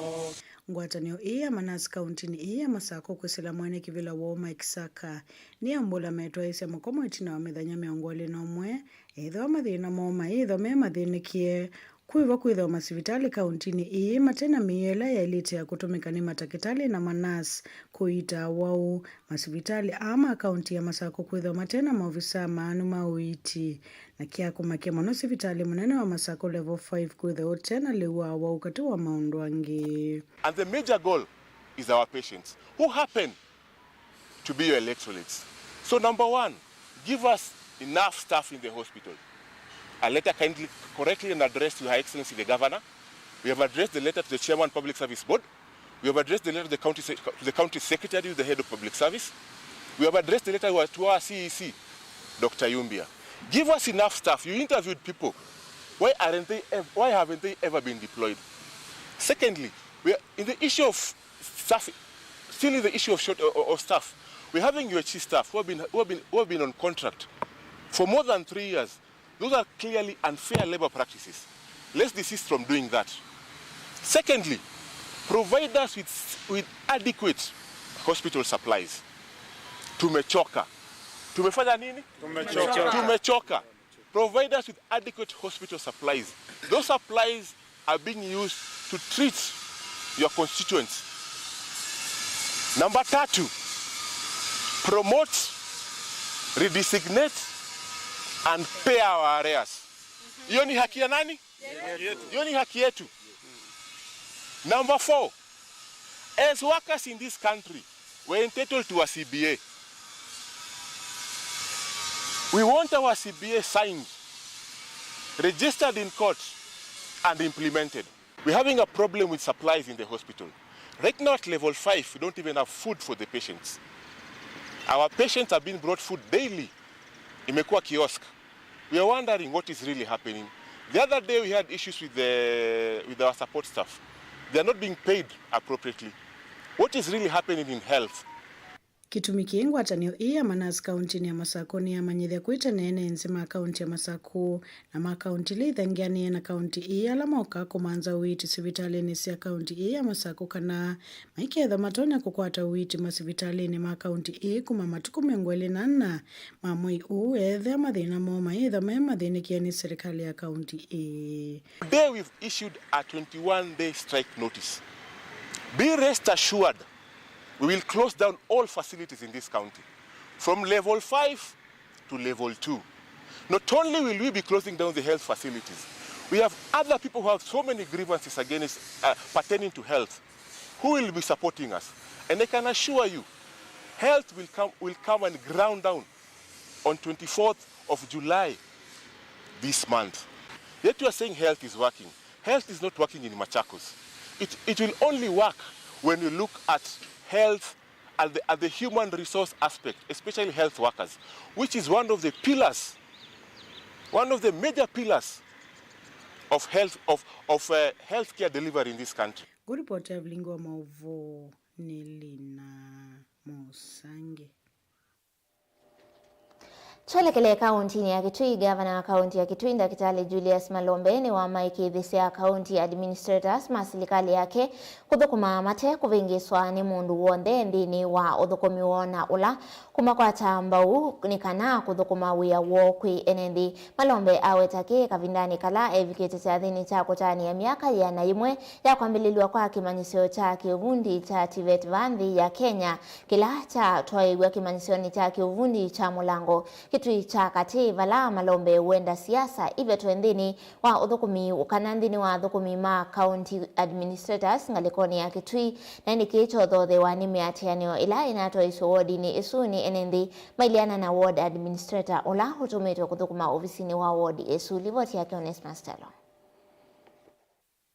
Ngwatanĩo ĩĩ ya manasi kaũntinĩ ĩĩ ya Masakũ kwĩsĩla mwene kĩvĩla woo Mike Saka nĩyambũla metwaĩĩsya mũkomo ĩtina wa mĩthenya mĩongo ĩlĩ na ũmwe, ethĩwa mathĩna moo mayĩthwa me mathĩnĩkĩe. Kwĩvo kwĩthĩwa masivitalĩ kaũntinĩ ĩĩ mate na mĩio ĩla yaĩlĩte ya kũtũmĩka nĩ matakĩtalĩ na manasi kũiita awau. Masivitalĩ aa ma kaũnti ya Masakũ kwĩthĩwa mate na maovisaa maanu ma ũiiti. Na kya kũmakya mũno, sivitalĩ mũnene wa Masakũ Level five kwĩthĩwa ũte na lĩu wa awau katĩ wa maũndũ angĩ. And the major goal is our patients who happen to be your electorates. So number one, give us enough staff in the hospital. A letter kindly, correctly and addressed to Her Excellency the Governor. We have addressed the letter to the Chairman Public Service Board. We have addressed the letter to the county se-, to the county secretary, the head of public service. We have addressed the letter to our, to our C E C, Doctor Yumbia. Give us enough staff. You interviewed people. Why aren't they ev-, why haven't they ever been deployed? Secondly, we are in the issue of staff, still in the issue of short, of, of staff. We're having U H C staff who have been, who have been, who have been on contract for more than three years. Those are clearly unfair labor practices. Let's desist from doing that. Secondly, provide us with, with adequate hospital supplies. Tumechoka. Tumefanya nini? Tumechoka. Tumechoka. Provide us with adequate hospital supplies. Those supplies are being used to treat your constituents. Namba tatu, promote, redesignate and pay our arrears. Hiyo ni haki ya nani? Hiyo ni haki yetu. Number four, as workers in this country, we're entitled to a C B A. We want our C B A signed, registered in court, and implemented. We're having a problem with supplies in the hospital. Right now at level five, we don't even have food for the patients. Our patients have been brought food daily. Imekuwa kiosk. We are wondering what is really happening. The other day we had issues with the, with our support staff. They are not being paid appropriately. What is really happening in health? Kĩtumi kĩĩ ngwatanĩo ĩĩ ya manasi kaũntinĩ ya Masakũ nĩyamanyĩthya kwĩ tene ene nthĩ ma kaũnti ya Masakũ na ma kaũnti ila ithangĩanĩe na kaũnti ĩĩ ala mokaa kũmantha ũiiti sivitalĩnĩ sya kaũnti ĩĩ ya Masakũ kana maikethwa matonya kũkwata ũiiti masivitalĩnĩ ma kaũnti ĩĩ kuma matukũ mĩongo ĩlĩ na ana ma mwei ũũ ethĩa mathĩna moo mayĩthwa me mathĩnĩkĩe nĩ silikalĩ ya kaũnti ĩĩ. Today we've issued a twenty-one day strike notice. Be rest assured, we will close down all facilities in this county, from level five to level two. Not only will we be closing down the health facilities, we have other people who have so many grievances against, uh, pertaining to health, who will be supporting us. And I can assure you, health will come, will come and ground down on twenty-fourth of July this month. Yet you are saying health is working. Health is not working in Machakos. It, it will only work when you look at health at the, at the human resource aspect, especially health workers, which is one of the pillars, one of the major pillars of health, of, of, uh, healthcare delivery in this country. Ngũripoti ya vilingi wa maũvoo nĩ Lina Mosange. Twelekele kaũntinĩ ya Kitui, ngavana wa kaũnti ya Kitui, Ndakĩtalĩ Julius Malombe, nĩwamaĩkĩĩthĩsya county administrators ma silikalĩ yake kũthũkũma mate kũvĩngĩĩswa nĩ mũndũ w'onthe nthĩnĩ wa ũthũkũmi woo na ũla kũmakwata mbau nĩ kana kũthũkũma wĩa woo kwĩ ene nthĩ. Malombe aweta kĩĩ kavindanĩ kala evikĩte kyathĩnĩ kya kũtanĩa myaka yĩana yĩmwe ya kwambĩlĩlw'a kwa kĩmanyĩsyo kya kĩũvundi kya TVET vaa nthĩ ya Kenya, kĩla kyatwaĩĩw'a kĩmanyĩsyonĩ kya kĩũvundi kya Mũlango, Kitui kya Katĩ, vala Malombe wenda siasa ivetwe nthĩnĩ wa ũthũkũmi kana nthĩnĩ wa athũkũmi ma county administrators ngalĩkonĩ ya Kitui, na ĩndĩ kĩĩ kyothothewa nĩ mĩatĩanĩo ĩla ĩnatwaĩĩsw'e wodinĩ ĩsu nĩ ene nthĩ maileana na ward administrator ũla ũtũmĩtwe kũthũkũma ovisinĩ wa ward ĩsu. Livoti yake Onesmus Telo.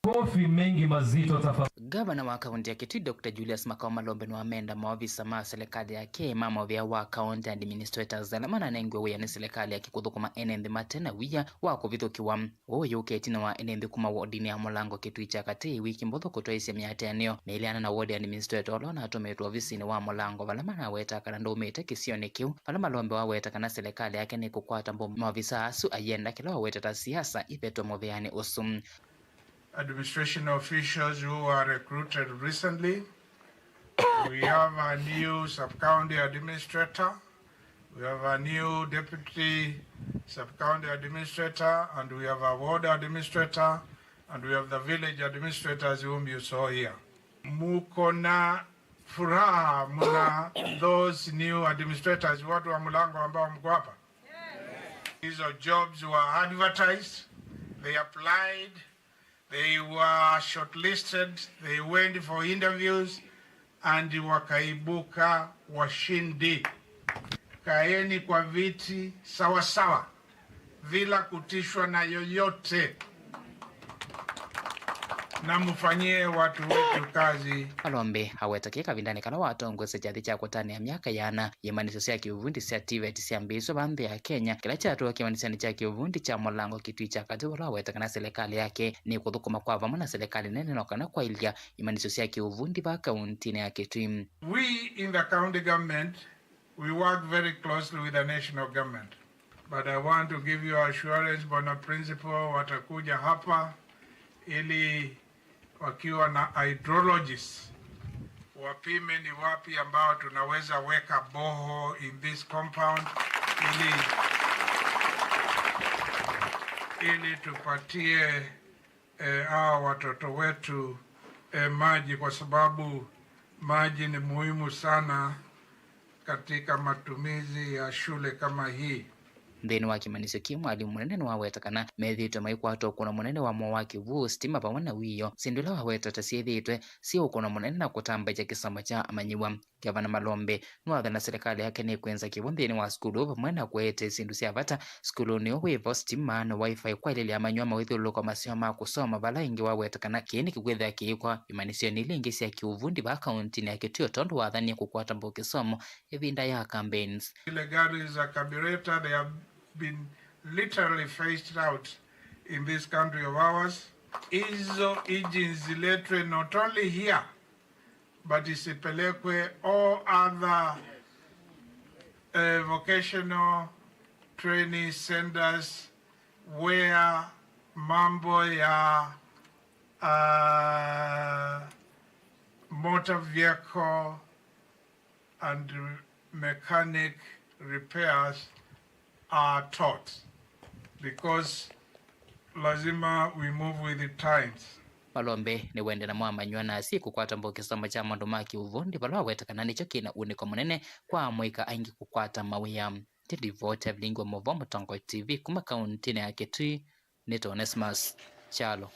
Kofi mengi mazito tafadhali. Ngavana wa kaunti ya Kitui, Doctor Julius Makau Malombe, nĩwamenda maovisa ma silikalĩ yake ma maũvĩa wa county administrators ala mananengiwe wĩa nĩ silikalĩ yake kũthũkũma ene nthĩ mate na wia wa kũvithũkĩwa. Ũũ yũkĩte ĩtina wa ene nthĩ kuma wodinĩ ya Mũlango Kitui kya Katĩ wiki mbothũ kũtwaĩsya mĩatĩanĩo mĩileana na ward administrator ũla ũnatũmĩtwe ovisinĩ wa Mũlango, vala manaweta kana ndaumĩte kĩsionĩ kĩu, vala Malombe waweta kana silikalĩ yake nĩkũkwata mbũ maovisa asu ayenda kĩla waweta ta siasa ivetwe mũvĩanĩ ũsu. Administration officials who were recruited recently. We have a new sub-county administrator. We have a new deputy sub-county administrator, and we have a ward administrator, and we have the village administrators whom you saw here. Muko na furaha muna those new administrators, watu wa Mlango ambao mko hapa? Hizo jobs were advertised, they applied, they were shortlisted, they went for interviews and wakaibuka washindi. Kaeni kwa viti sawa sawa bila kutishwa na yoyote, na mfanyie watu wetu kazi. Malombe aweta kĩ kavindanĩ kala watongoesya kyathĩ kya kũtanĩa myaka ĩana. Imanyĩsyo sya kĩuvundi sya TVET syambĩĩswe vaa nthĩ ya Kenya, kĩla kyatwawa kĩmanyĩsyonĩ kya kĩuvundi kya Mũlango Kitui kya Katĩ, vala waweta kana silikalĩ yake nĩkũthũkũma kwa vamwe na silikalĩ nene no kana kwaĩlya imanyĩsyo sya kĩuvundi vaa kauntinĩ ya Kitui. We in the county government, we work very closely with the national government. But I want to give you assurance, Bwana Principal, watakuja hapa ili wakiwa na hydrologists wapime ni wapi ambao tunaweza weka borehole in this compound ili, ili tupatie eh, hawa watoto wetu eh, maji, kwa sababu maji ni muhimu sana katika matumizi ya shule kama hii. Nthĩnĩ wa kĩmanyĩsyo kĩĩ, mwalimũ mũnene nĩwaweta kana methĩĩtwe maikwata ũkũno mũnene wa mũo wa kĩw'ũ, sitima vamwe na wĩoo, syĩndũ ila waweta ta syĩthĩĩtwe syĩ ũkũno mũnene na kũtambaĩkya kĩsomo kya amanyĩw'a. Ngavana Malombe nĩwathana silikalĩ yake nĩkwĩnza kĩw'ũ nthĩnĩ wa sukulu vamwe na kũete syĩndũ sya vata sukulunĩ ũũ wĩvo, sitima na Wi-Fi, kwaĩlĩlya amanyĩw'a mawĩthyũlũlũka maseo ma kũsoma, vala ĩngĩ waweta kana kĩĩ nĩkĩkwĩthĩa kĩĩkwa imanyĩsyonĩ ila ingĩ sya kĩuvundi vaa kauntinĩ ya Kitui, o tondũ wathanie kũkwata mbau kĩsomo ĩvinda ya campaigns. Zile gari za carburetor, they have been literally phased out in this country of ours. Hizo engines ziletwe not only here, but isipelekwe all other uh, vocational training centers where mambo ya uh, motor vehicle and mechanic repairs are taught, because lazima we move with the times. Malombe nĩwendee namo amanyĩw'a na asyai kũkwata mbau kĩsomo kya maũndũ ma kĩuvundi, vala waweta kana nĩkyo kĩna ũnĩko mũnene kwa amũika aingĩ kũkwata mawĩa. Ndĩ livoti ya vilingi wa maũvoo Mũtongoi TV kuma kauntinĩ ya Kitui, nĩtawa Onesmus Kyalo.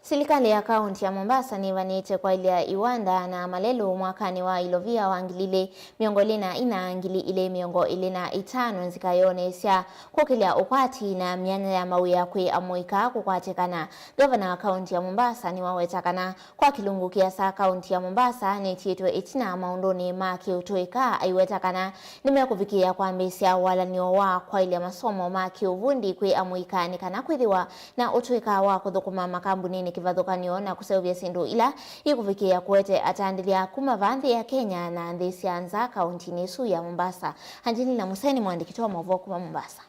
Silikalĩ ya kaunti ya Mombasa nĩvanĩte kwaĩlya iwanda na malelũ mwakanĩ wa ilovia wa ngili ilĩ mĩongo ĩlĩ na ina, ngili ilĩ mĩongo ĩlĩ na itano, nzika yoneesya kũkĩlya ũkwati na myanya ya mawĩa kwĩ amũika kũkwatĩkana. Ngavana wa kaunti ya Mombasa nĩwaweta kana kwa kĩlungu kĩasa, kaunti ya Mombasa nĩtiĩtwe ĩtina maũndũnĩ ma kĩũtũĩka, aiweta kana nĩmekũvikĩĩa kwambĩĩsya walany'o wa kwaĩlya masomo ma kĩũvundi kwĩ amũika nĩ kana kwĩthĩwa na ũtũĩka wa kũthũkũma makambunĩnĩ kĩvathũkany'o na kũseũvya syĩndũ ila ikũvikĩĩa kũete atandĩlya kuma vaa nthĩ ya Kenya na nthĩ sya nza kauntinĩ ĩsu ya Mombasa. Angelina Museni, mũandĩki witũ wa maũvoo kuma Mombasa.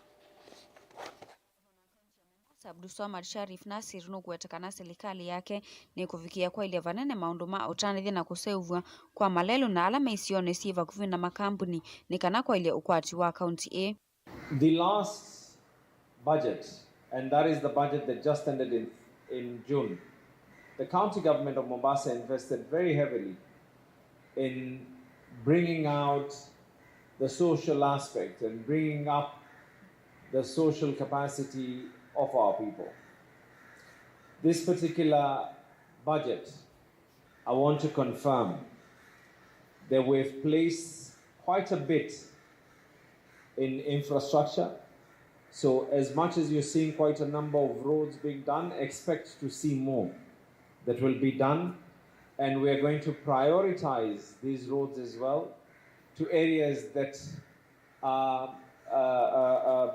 Abdulswamad Sharif Nasir nũkũweta kana silikalĩ yake nĩkũvikĩĩa kwaĩlya vanene maũndũ ma ũtandĩthya na kũseũvw'a kwa malelũ na ala me isionĩ syĩ vakuvĩ na makambuni nĩ kana kwaĩlya ũkwati wa kaunti ĩĩ. The last budget, and that is the budget that just ended in, in June, the county government of Mombasa invested very heavily in bringing out the social aspect and bringing up the social capacity of our people. This particular budget, I want to confirm that we've placed quite a bit in infrastructure, So, as much as you're seeing quite a number of roads being done, expect to see more that will be done. And we are going to prioritize these roads as well to areas that are uh, uh, uh,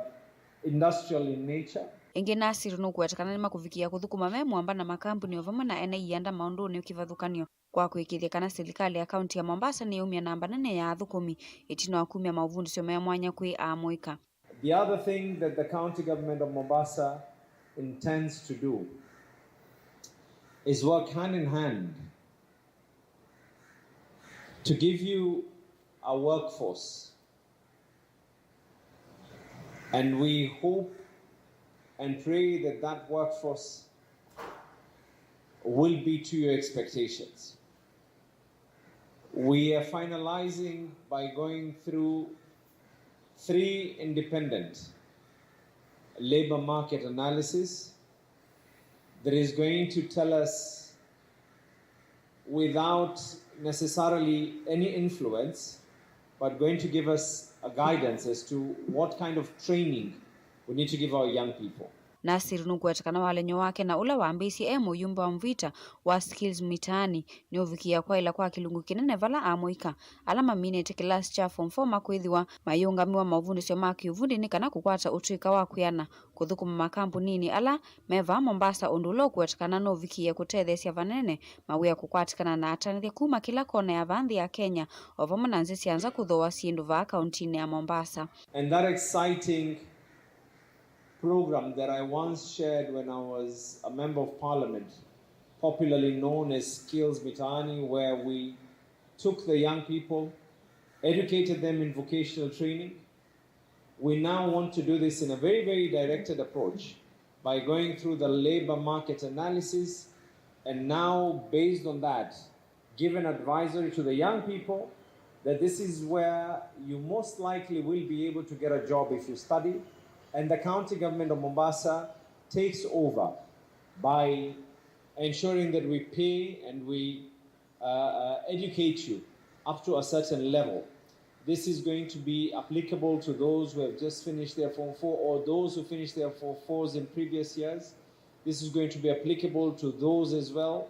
industrial in nature. Ĩngĩ, Nasir nũkũweta kana nĩmakũvikĩa kũthũkũma me mũamba na makambuni o vamwe na ene ianda maũndũnĩ kĩvathũkany'o kwa kũĩkĩĩthya kana silikalĩ ya kaunti ya Mombasa nĩyaumya namba nene ya athũkũmi ĩtina wa kumya maũvundĩsyo me mwanya kwĩ amũika. The other thing that the county government of Mombasa intends to do is work hand in hand to give you a workforce. And we hope and pray that that workforce will be to your expectations. We are finalizing by going through three independent labor market analysis that is going to tell us, without necessarily any influence, but going to give us a guidance as to what kind of training we need to give our young people. Nasir nũkũweta kana walany'o wake na ũla wambĩĩsye e mũyumbe wa Mvita wa Skills Mitaani nĩũvikĩĩa kwaĩla kwa kĩlungu kĩnene vala amũika ala maminĩte kĩlasi kya form four makwĩthĩwa mayĩũngamĩwa maũvundĩsyo ma kĩũvundi nĩ kana kũkwata ũtw'ĩka wa kwĩana kũthũkũma makambuninĩ ala me vaa Mombasa, ũndũ ũla ũkũwetekana nũvikĩĩe kũtetheesya vanene mawĩa kũkwatĩkana na atanĩthya kuma kĩla kona ya vaa nthĩ ya Kenya, o vamwe na nzĩ sya nza kũthooa syĩndũ vaa kauntinĩ ya Mombasa. And that exciting program that I once shared when I was a member of parliament, popularly known as Skills Mitaani, where we took the young people, educated them in vocational training, we now want to do this in a very, very directed approach by going through the labor market analysis and now, based on that, give an advisory to the young people that this is where you most likely will be able to get a job if you study, and the county government of Mombasa takes over by ensuring that we pay and we uh, uh, educate you up to a certain level. This is going to be applicable to those who have just finished their Form four or those who finished their Form fours in previous years. This is going to be applicable to those as well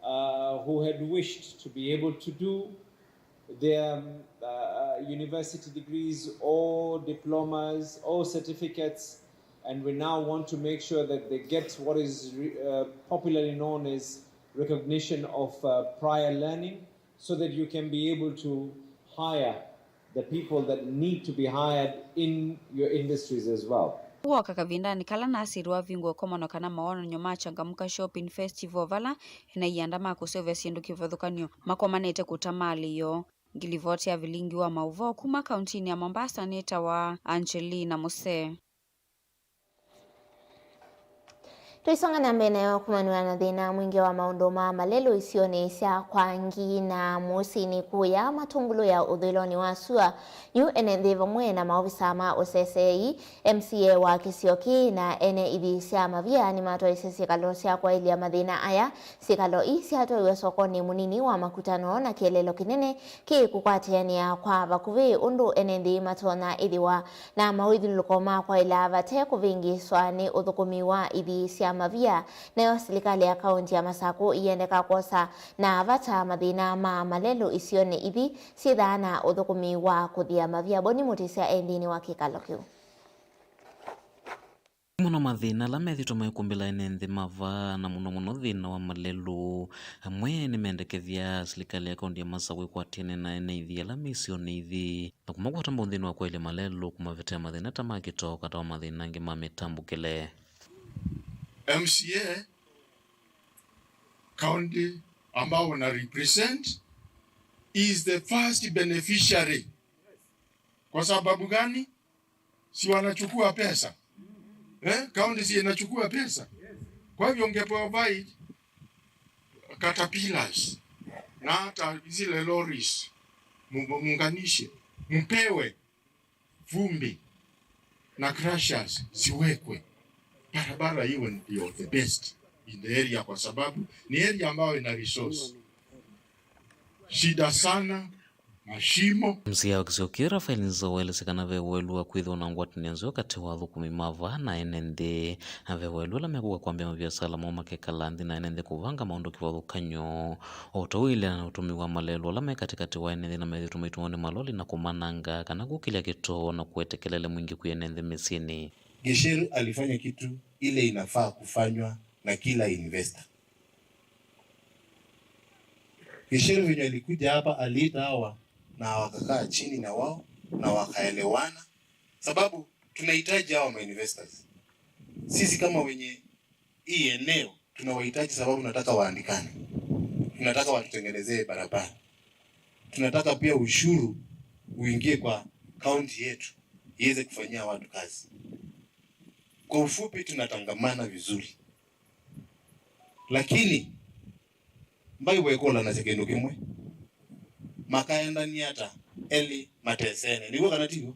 uh, who had wished to be able to do their uh, uh, university degrees or diplomas or certificates, and we now want to make sure that they get what is uh, popularly known as recognition of uh, prior learning, so that you can be able to hire the people that need to be hired in your industries as well. Kwoka kavindanĩ kala Nasir wavingũa ũkomano kana mawonany'o ma Changamka Shopping Festival, vala ene ianda ma kũseũvya syĩndũ kĩvathũkany'o makomanĩte kũta malĩ yoo. Ngilivoti ya vilingi wa maũvoo kuma kauntinĩ ya Mombasa nĩtawa Angelina Musee. Tũisonga na mbee nayo, kũmanw'a na thĩna mwingĩ wa maũndũ ma malelũ isionĩ sya Kwangi na Mũsinĩ kũya Matũngũlũ ya ũthũĩlonĩ wa sua, yu ene nthĩ vamwe na maovisa ma ũseseei, M C A wa kĩsio kĩĩ na ene ithi sya mavia nĩmatwaisye syĩkalo sya kwaĩlya mathĩna aya. Syĩkalo ii syatwaiwe sokonĩ mũnini wa Makutano na kĩeleelo kĩnene kĩ kũkwatĩanĩa kwa vakuvĩ ũndũ ene nthĩ matonya ĩthĩwa na mawĩthyũlũlũko ma kwaĩla vate kũvĩngĩĩswa nĩ ũthũkũmi wa ithi sya mavia, nayo silikalĩ ya kaũnti ya Masakũ ĩendeka kwosa na vata mathĩna ma malelũ isionĩ ithi syĩthaa na ũthũkũmi wa kũthĩa mavia. Boni Mũtĩsya e nthĩnĩ wa kĩkalo kĩu. Amwe na mathĩna ala methĩĩtwe maikumbĩla ene nthĩ ma vaa, na mũno mũno thĩna wa malelũ. Amwe nĩmendekethya silikalĩ ya kaũnti ya Masakũ ĩkwatĩane na ene ithi ala me isionĩ ithi, na kũmakwata mbau nthĩnĩ wa kwaĩlya malelũ, kũmavetea mathĩna ta ma kĩtoo, kata wa mathĩna angĩ ma mĩtambũkĩle. M C A county ambao una represent is the first beneficiary. Kwa sababu gani? Si wanachukua pesa? Eh? County si inachukua pesa? Kwa hivyo unge provide caterpillars na hata zile lorries, mu-, muunganishe, mpewe vumbi na crushers ziwekwe. Barabara iwe ndio the best in the area, kwa sababu ni area ambayo ina resource. Shida sana mashimo. M C A wa kĩsio kĩu Raphael Nzau waelesya kana ve ũelu wa kwĩthĩwa na ngwatanĩo nzeo katĩ wa athũkũmi ma vaa na ene nthĩ, na ve ũelu ala mekũka kwambĩa maviasala moo makekala nthĩ na ene nthĩ kũvanga maũndũ kĩvathũkany'o, o ta ũileana na ũtũmĩi wa malelũ ala me katĩkatĩ wa ene nthĩ na methĩĩtwe maitũngwa nĩ maloli na kũmananga kana kũkĩlya kĩtoo na kũetekelele mwingĩ kwĩ ene nthĩ mĩsyĩnĩ. Gicheru alifanya kitu ile inafaa kufanywa na kila investor. Gicheru venye alikuja hapa, aliita hawa na wakakaa chini na wao na wakaelewana, sababu tunahitaji hawa ma investors. Sisi kama wenye hii eneo tunawahitaji, sababu tunataka waandikane, tunataka watutengenezee barabara, tunataka pia ushuru uingie kwa kaunti yetu iweze kufanyia watu kazi. Kwa ufupi, tunatangamana vizuri, lakini mbai wekolanasya kĩndũ kĩmwe, makaendania ata elĩ matesene? Nĩw'o kana tiw'o?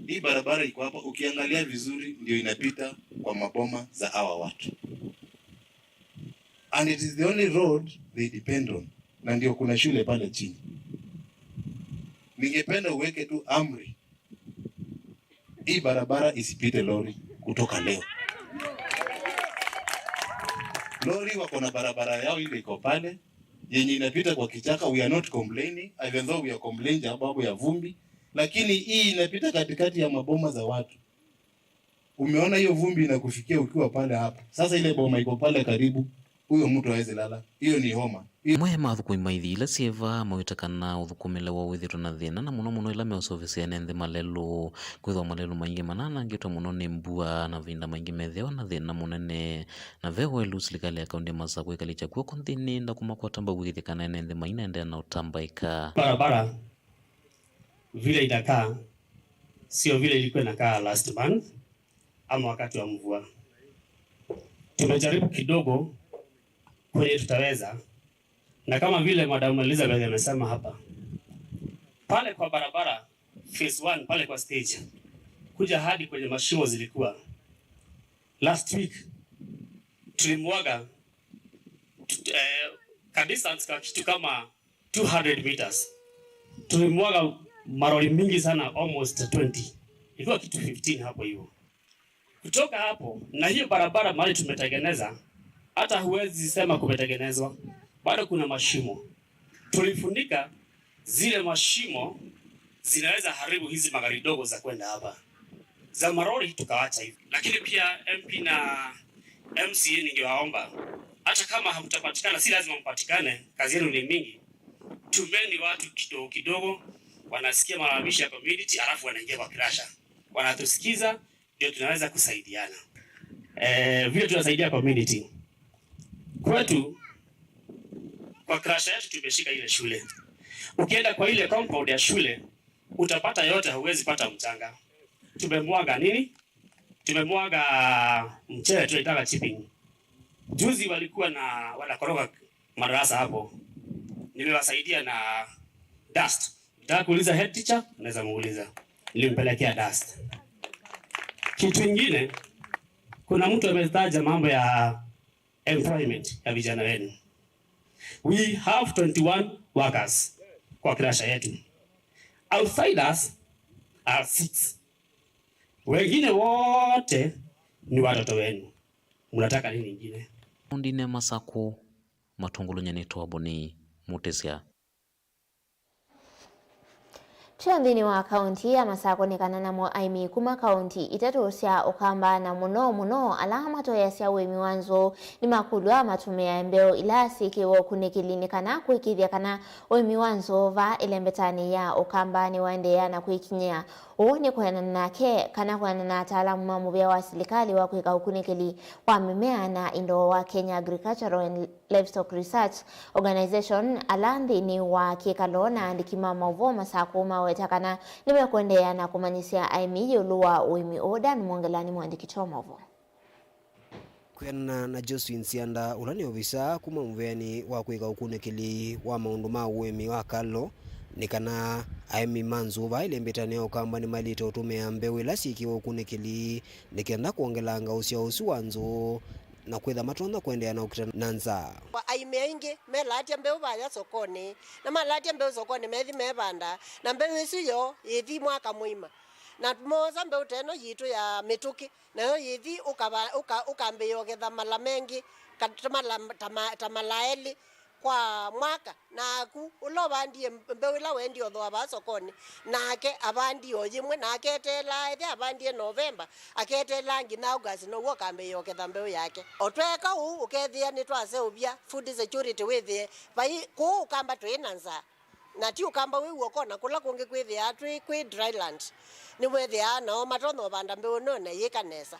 Hii barabara iko hapa, ukiangalia vizuri, ndio inapita kwa maboma za hawa watu, and it is the only road they depend on, na ndio kuna shule pale chini. Ningependa uweke tu amri, hii barabara isipite lori kutoka leo. Lori wako na barabara yao ile iko pale yenye inapita kwa kichaka. We are not complaining, even though we are complaining sababu ya vumbi, lakini hii inapita katikati ya maboma za watu. Umeona hiyo vumbi inakufikia ukiwa pale hapa. Sasa ile boma iko pale karibu, huyo mtu hawezi lala. Hiyo ni homa. Amwe ma athũkũmi ma ithi ila syĩ vaa mawĩte kana ũthũkũmĩle woo wĩthĩĩtwe na thĩna, na mũno mũno ĩla meũseũvĩsya ene nthĩ malelũ, kwĩthĩwa malelũ maingĩ mananangĩtwe mũno nĩ mbua, na mavinda maingĩ methĩawa na thĩna mũnene. Na ve ũelu silikalĩ ya kaũntĩ ya Masakũ ĩkalĩkya kw'oko nthĩnĩ na kũmakwata mbau kwĩkĩĩthya kana ene nthĩ mainaendeea na ũtambaĩka. Barabara vile inakaa sio vile ilikuwa inakaa last month ama wakati wa mvua. Tumejaribu kidogo kwenye tutaweza, na kama vile Madam Elizabeth amesema hapa, pale kwa barabara phase one, pale kwa stage, kuja hadi kwenye mashimo zilikuwa, last week tulimwaga tut- eh, ka distance ka kitu kama two hundred meters, tulimwaga maroli mingi sana, almost twenty, ilikuwa kitu fifteen hapo hivyo. Kutoka hapo, na hiyo barabara mahali tumetengeneza, hata huwezi sema kumetengenezwa, bado kuna mashimo. Tulifunika zile mashimo, zinaweza haribu hizi magari dogo za kwenda hapa, za maroli tukawacha hivi. Lakini pia M P na M C A ningewaomba, hata kama hamtapatikana, si lazima mpatikane, kazi yenu ni mingi, tumeni watu kidogo kidogo, wanasikia malalamishi ya community, alafu wanaingia kwa crusher, wanatusikiza, ndio tunaweza kusaidiana. Eh, vile tunasaidia community kwetu, kwa crusher yetu tumeshika ile shule. Ukienda kwa ile compound ya shule utapata yote, hauwezi pata mchanga. Tumemwaga nini? Tumemwaga mchele, tunaitaka chipping. Juzi walikuwa na wanakoroga madarasa hapo, nimewasaidia na dust. Nataka kuuliza head teacher, naweza muuliza, nilimpelekea dust. Kitu ingine, kuna mtu ametaja mambo ya employment ya vijana wenu. We have twenty-one workers kwa crusher yetu. Outsiders are six. Wengine wote ni watoto wenu. Mnataka nini ingine? Kaũntĩnĩ ya Masakũ, Matũngũlũ nyanĩtwe Aboni, Mũtĩsya. Twĩ o nthĩnĩ wa kaũntĩ ya Masakũ nĩ kana namo aĩmi kuma kaũntĩ itatũ sya Ũkamba, na mũno mũno ala matoeasya ũĩmi wa nzũũ, nĩmakũlw'a matũmĩae mbeũ ila syĩkĩwe ũkunĩkĩli nĩ kana kũĩkĩĩthya kana ũĩmi wa nzũũ vaa ĩlembetanĩ ya Ũkamba nĩwaendeea na kwĩkinyĩa. Ũu nĩ kũenana nake, kana kũenana na ataalamu ma mũvĩa wa silikalĩ wa kwĩka ũkunĩkĩli wa mĩmea na indo wa Kenya Agricultural and Livestock Research Organization, ala nthĩnĩ wa kĩkalo na aandĩki ma maũvoo Masakũ maweta kana nĩmekũendeea na kũmanyĩsya aĩmi ĩũlũ wa ũĩmi ũũ. Dan Mwongela nĩ mũandĩki wa maũvoo. Kwĩanana na Josephine Sianda, ũla nĩ ovisa kuma mũvĩanĩ wa kwĩka ũkunĩkĩli wa maũndũ ma ũĩmi wa Kalo, nĩ kana aĩmi ma nzũũ vaa ĩlembetanĩ ya Ũkamba nĩmaĩlĩte ũtũmĩa mbeũ ila syĩkĩwe ũkunĩkĩli nĩ kenda kwongelanga ũsyao ũsu wa nzũũ na kwĩtha matonya kũendeea na ũkita na nzaa. Aĩmi aingĩ melaatya mbeũ vaya sokonĩ, na malaatya mbeũ sokonĩ methi mevanda, na mbeũ ĩsu yoo yĩthi mwaka mũima, na moosa mbeũ ta ĩno yitũ ya mĩtũkĩ, nayo yĩthi ũkava- ũka- ũkambĩĩa ũketha mala mengĩ, ka- ta mala ta ma- ta mala elĩ kwa mwaka, naku ũla ũvandie mbeũ ĩla wendie ũthooa vaa sokonĩ, nake avandie o yĩmwe, na aketeelaa, ethĩa avandie Novemba, aketeelaa nginya August, now'o ũkambĩĩa ũketha mbeũ yake. O tweeka ũu, ũkethĩa nĩtwaseũvya food security, wĩthĩe vai kũũ Ũkamba twĩ na nzaa. Na ti Ũkamba wĩu w'o, kona kũla kũngĩ kwĩthĩaa twĩ kwĩ dry land, nĩwethĩaa nao matonya ũvanda mbeũ ĩno na ĩyĩka nesa.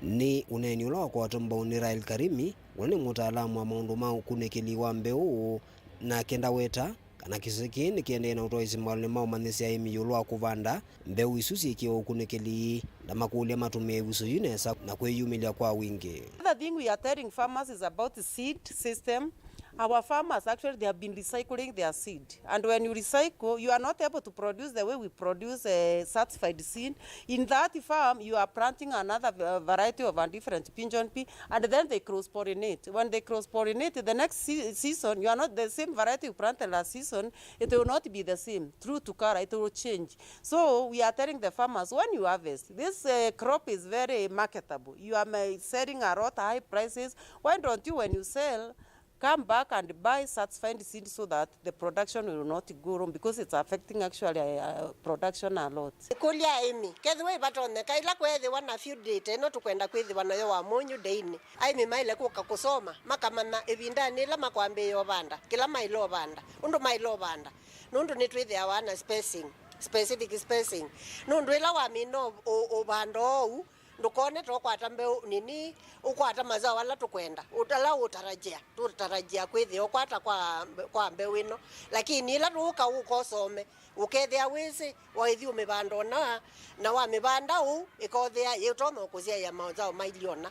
Nĩ ũneeni ũla wakwatwa mbau nĩ Rael Karimi, ũla nĩ mũtaalamu wa maũndũ ma ũkunĩkĩli wa mbeũ, nake ndaweta kana kĩsese kĩĩ nĩkĩendee na ũtwaĩĩsya mawalonĩ ma ũmanyĩsya aĩmi ĩũlũ wa kũvanda mbeũ isu syĩkĩwe ũkunĩkĩli, ndamakũlya matũmĩe ĩvuso yu nesa na kwĩyumĩlya kwa wingĩ. Another thing we are telling farmers is about seed system. Our farmers, actually, they have been recycling their seed. And when you recycle, you are not able to produce the way we produce a certified seed. In that farm, you are planting another va- variety of a different pigeon pea, and then they cross pollinate. When they cross pollinate, the next se- season, you are not the same variety you planted last season, it will not be the same. Through to color, it will change. So we are telling the farmers, when you harvest, this uh, crop is very marketable. You are ma- selling a lot high prices. Why don't you, when you sell, come back and buy certified seed so that the production will not go wrong, because it's affecting actually uh, production a lot. Kũlya aĩmi, kethĩwa ivatonyeka, ila kweethĩwa na field day ta ĩno tũkwenda kwĩthĩwa nayo Wamunyu Day-inĩ, aĩmi maĩle kũka kũsoma, makamanya ĩvindanĩ ĩla makwambĩĩa ũvanda, kĩla maĩle ũvanda, ũndũ maĩle ũvanda, nũndũ nĩtwĩthĩawa na spacing, specific spacing, nũndũ ĩla wamina ũ- ũ- ũvanda oou, ndũkone ta ũkwata mbeũ nini, ũkwata mazao ala tũkwenda, ũt- ala ũtarajia, tũtarajia kwĩthĩa ũkwata kwa, kwa mbeũ ĩno. Lakini ĩla tũũka ũkosome, ũkethĩa wĩsĩ, waithi ũmĩvanda ũna, na wamĩvanda ũu, ĩkothĩa yĩtonya kũsyaĩa mazao mailye ũna.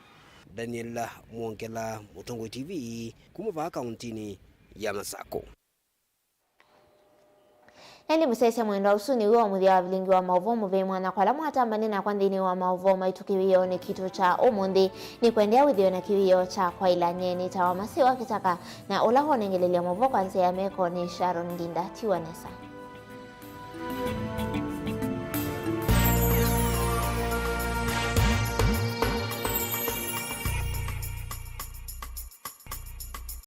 Daniel Mwongela, Mũtongoi T V, kuma vaa kauntinĩ ya Masako. Na nĩ mũsyaĩĩsya mwendwa, ũsu nĩw'o mũthya wa vilingi wa maũvoo mũvee mwanya kwa ala mwatambanie nakwa nthĩnĩ wa maũvoo maitũ kĩwĩoonĩ kitũ kya ũmũnthĩ. Nĩ kũendeea wĩthĩwe na kĩwĩoo kya kwaĩla nyie nĩtawa Masiwa Kĩtaka, na ũla wonengelelya maũvoo kwa nzĩa ya meko nĩ Sharon Nginda. Tiwa nesa.